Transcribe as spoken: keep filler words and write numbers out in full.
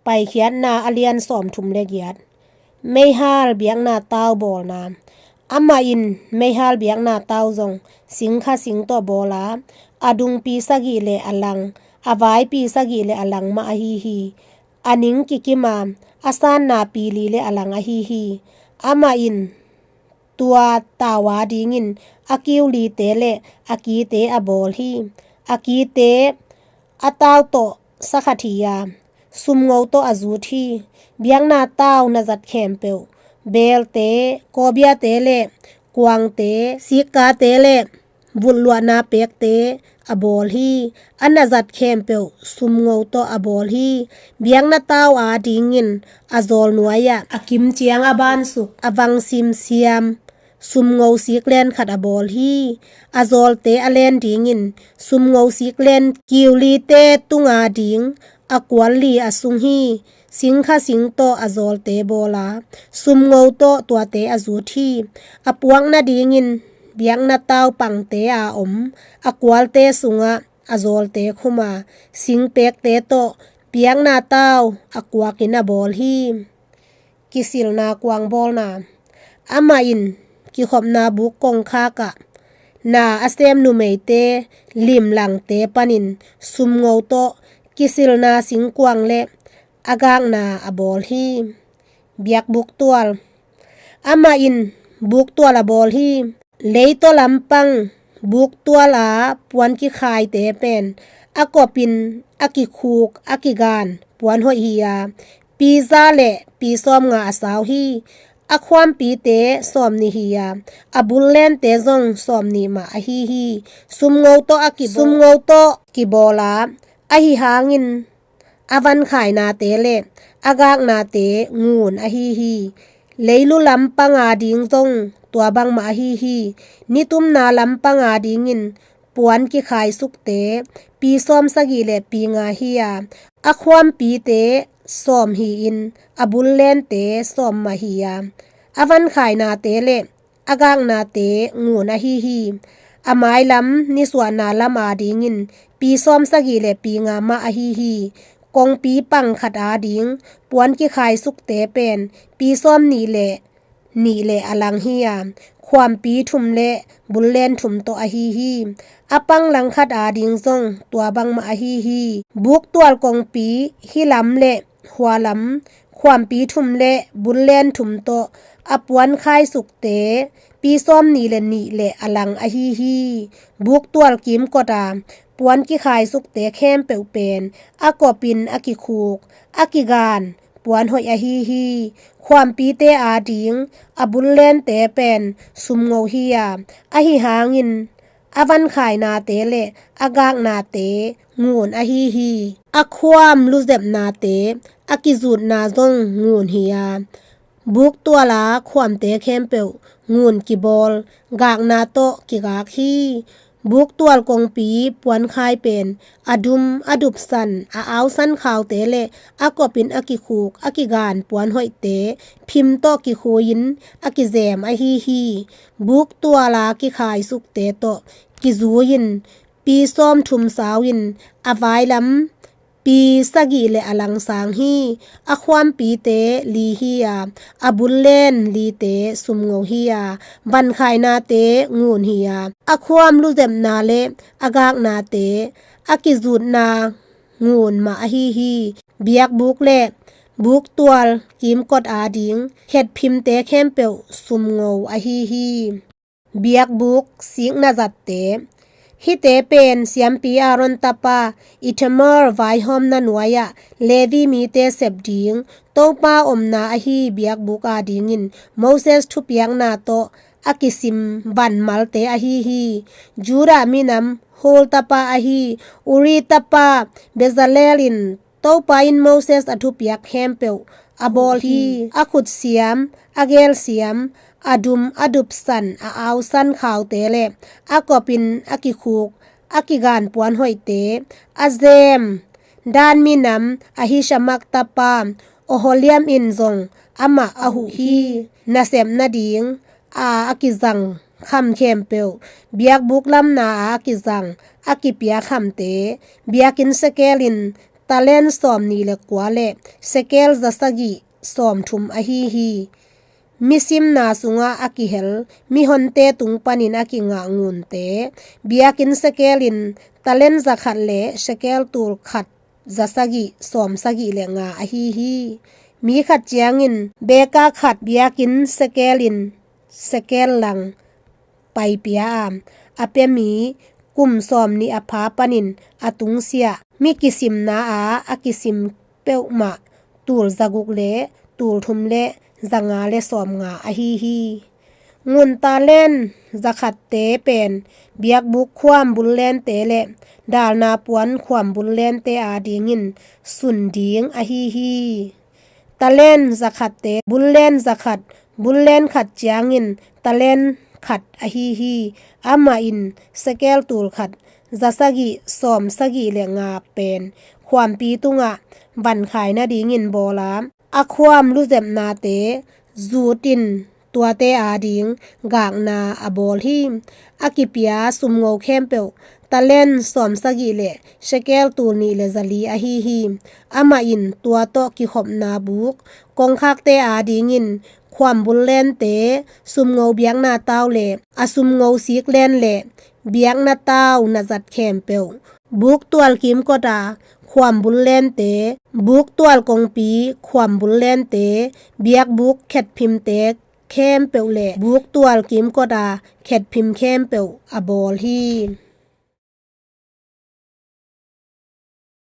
Paikhiatna a lian sawmthum le giat. Meihal biakna tau bawlna. Amah in meihal biakna tau zong singkha sing tawh bawl a, a dungpi sagih le a lang, a vaipi sagih le a lang mah ahi hi. A ning kikim a, a sanna pi li le a lang ahi hi. Amah in tua tau a dingin a kiu lite le a kite a bawl hi. A kite a tau tawh sakhat hi a, sumngo tawh a zut hi. Biakna tau na zat khempeuh, beelte, kawbiate le kuangte, sikkate le vulhluahna pekte a bawl hi. A na zat khempeuh sumngo tawh a bawl hi. Biakna tau a dingin a zawl nuai-ah a kim ciang a bansuk, a vang simsiam sumngo siklen khat a bawl hi. A zawlte a len dingin sumngo siklen kiu lite tunga ding a kual li a sung hi. Singkha sing tawh a zawlte bawl a, sumngo tawh tuate a zut hi. A puak nadingin biakna tau pangte a om a kualte sungah a zawlte khum a, singpekte tawh biakna tau a kuakin a bawl hi. Kisilna kuang bawlna. Amah in kikhopna buk kongkhak ah na a sem numeite limlangte panin sumngo tawh kisilna singkuang le a gakna a bawl hi. Biakbuk tual. Amah in buk tual a bawl hi. Leitaw lampang buk tual a puan kikhaite pen a kopin a kikhuk a kigan puan hoih hi a, pi za le pi sawmnga a sau hi. A khuampite sawmnih hi a, a bullente zong sawmnih mah ahi hi. Sumngo tawh a ki, sumngo tawh kibawl a, ahi hangin a vankhainate le a gaknate ngun ahi hi. Leilu lampang a ding zong tua bangmah ahi hi. Nitumna lampang a dingin puan kikhaisukte pi sawm sagih le pi nga hi a, a khuampite sawm hi-in a bullente sawm mah hi a, a vankhainate le a gaknate ngun ahi hi. A mailam nisuahna lam a dingin pi sawm sagih le pi nga mah ahi hi. Kongpi pang khat a ding puan kikhaisukte pen pi sawm nih le nih le a lang hi a, khuampi thum le bullen thum tawh ahi hi. A pang lang khat a ding zong tua bangmah ahi hi. Buktual kongpi hih lam le hua lam khuampi thum le bullen thum tawh a puan khaisukte pi sawm nih le nih le a lang ahi hi. Buktual kimkot a puan kikhaisukte khempeuh pen a kopin a kikhuk a kigan puan hoih ahi hi. Khuampite a ding a bullente pen sumngo hi a, ahi hangin a vankhainate le a gaknate ngun ahi hi. A khuam luzepnate a kizutna zong ngun hi a, buktual a khuamte khempeuh ngun kibawl gakna tawh kigak hi. Buktual kongpi puankhai pen a dum a dupsan a ausan khaute le a kopin a kikhuk a kigan puan hoihte phim tawh kikhuiin a kizem ahi hi. Buktual a kikhaisukte tawh kizui-in pi sawm thum sau-in a vailam pi sagih le a lang sang hi. A khuampite li hi a, a bullen lite sumngo hi a, vankhainate ngun hi a, a khuam luzepna le a gaknate a kizutna ngun mah ahi hi. Biakbuk le buktual kimkot a ding khetphimte khempeuh sumngo ahi hi. Biakbuk sikna zatte. Hihte pen siampi Aaron tapa Ithamar vaihawmna nuai-ah Levi mite sep ding Topa omna ahi biakbuk a dingin Moses thupiakna tawh a kisim van malte ahi hi. Judah minam Hur tapa ahi Uri tapa Bezalel in Topa in Moses a thupiak khempeuh a bawl hi. A khutsiam, a gelsiam, a dum a dupsan a ausan khaute le a kopin a kikhuk a kigan puan hoihte a zem Dan minam Ahisamak tapa Oholiab in zong amah a huh hi. Nasep nading a a kizang kham khempeuh, biakbuk lamna a a kizang a kipia khamte, biakinn sekel in talent sawm nih le kua le shekel za sagih sawm thum ahi hi. Mi simna sungah a kihel mihonte tung panin a kingah ngunte biakinn shekel in talent za khat le shekel tul khat za sagih sawm sagih le nga ahi hi. Mi khat ciangin beka khat biakinn shekel in shekel lang paipia a, a pia mi kum sawm nih a pha panin a tungsiah mi kisimna a a kisim peuhmah tul za guk le tul thum le za nga le sawm nga ahi hi. Ngun talent za khatte pen biakbuk khuam bullente le dalna puan khuam bullente adingin sun ding ahi hi. Talent za khatte bullen za khat, bullen khat ciangin talent khat ahi hi. Amah in shekel tul khat za sagih sawm sagih le nga pen khuampi tungah vankhai nadingin bawl a, a khuam luzepnate zutin tuate ading gakna a bawl hi. A kipia sumngo khempeuh talent sawm sagih le shekel tul nih le za li ahi hi. Amah in tua tawh kikhopna buk kongkhakte adingin khuam bullente, sumngo biakna tau le a sumngo siklen le biakna tau na zat khempeuh, buk tual kimkot a khuam bullente, buk tual kongpi khuam bullente, biakbuk khetphimte khempeuh le buk tual kimkot a khetphim khempeuh a bawl hi.